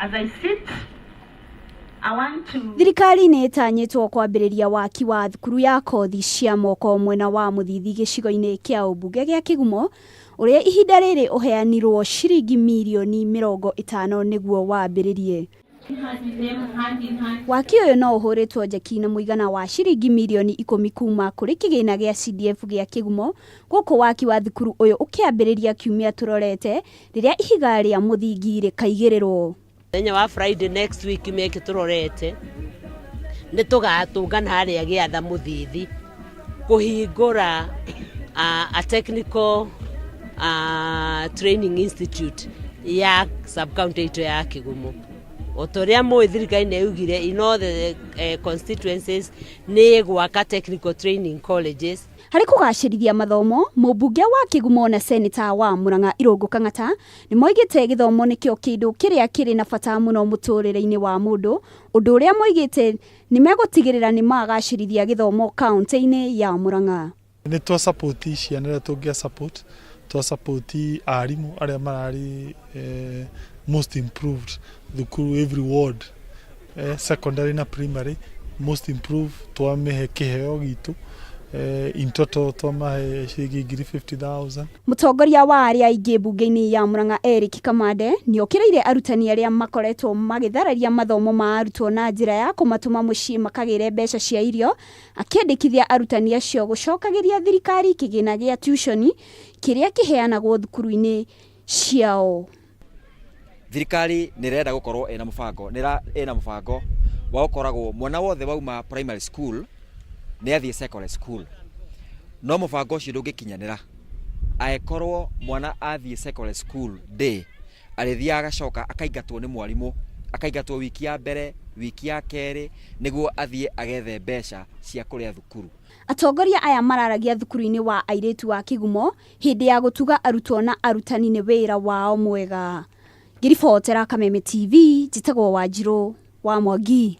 As I sit, I want to Thirikari nĩ ĩtanyĩtwo kwambĩrĩria waki wa thukuru ya kothi cia moko mwena wa Mũthithi gĩcigo-inĩ kĩa ũmbunge gĩa Kĩgumo ũrĩa ihinda rĩrĩ ũheanirwo ciringi mirioni 50 nĩguo wambĩrĩrie. Waki ũyũ no ũhũrĩtwo njeki na mũigana wa ciringi mirioni 10 kuma kũrĩ kĩgĩna gĩa CDF gĩa Kĩgumo gũkũ waki wa thukuru ũyũ ũkĩambĩrĩria kiumia tũrorete rĩrĩa ihiga rĩa mũthingi rĩkaigĩrĩrwo. Mũthenya wa Friday next week kiumia gĩkĩ tũrorete nĩ tũgatũngana harĩa gĩatha Mũthithi kũhingũra a technical training institute ya sub county itũ ya Kĩgumo. O ta ũrĩa mũĩ thirikari nĩ yaugire in all the constituencies nĩ ĩgwaka technical training colleges. Harĩ kũgacĩrithia mathomo, mũmbunge wa Kĩgumo na seneta wa Murang'a Irũngũ Kang'ata nĩ moigĩte gĩthomo nĩkĩo kĩndũ kĩrĩa kĩrĩ na bata mũno mũtũrĩre-inĩ wa mũndũ, ũndũ ũrĩa moigĩte nĩ megũtigĩrĩra nĩ magacĩrithia gĩthomo kaũntĩ-inĩ ya Murang'a. Nĩ twa support ciana iria tũngĩa support, twa support arimũ arĩa mararĩ most improved thukuru every ward, secondary na primary most improved, twamĩhe kĩheo gitũ, in total twamahe ciringi ngiri 50,000. Mũtongoria wa arĩa aingĩ mbunge-inĩ ya Murang'a Eric Kamande nĩ okĩrĩire arutani arĩa makoretwo magĩthararia mathomo ma arutwo na njĩra ya kũmatũma mũciĩ makagĩre mbeca cia irio, akĩendekithia arutani acio gũcokagĩria thirikari kĩgĩna gĩa tuition kĩrĩa kĩheanagwo thukuru-inĩ ciao. Thirikari nĩ ĩrenda gũkorwo ĩna mũbango, nĩ ĩna mũbango wa gũkoragwo mwana wothe wauma primary school nĩ athiĩ secondary school, no mũbango ũcio ndũngĩkinyanĩra angĩkorwo mwana athiĩ secondary school day arĩthiaga agacoka akaingatwo nĩ mwarimũ, akaingatwo wiki ya mbere, wiki ya kerĩ, nĩguo athiĩ agethe mbeca cia kũrĩa thukuru. Atongoria aya mararagia thukuru-inĩ wa airĩtu wa Kĩgumo hĩndĩ ya gũtuga arutwo na arutani nĩ wĩra wao mwega. Ngĩribotera Kameme TV, njĩtagwo Wanjirũ wa Mwangi.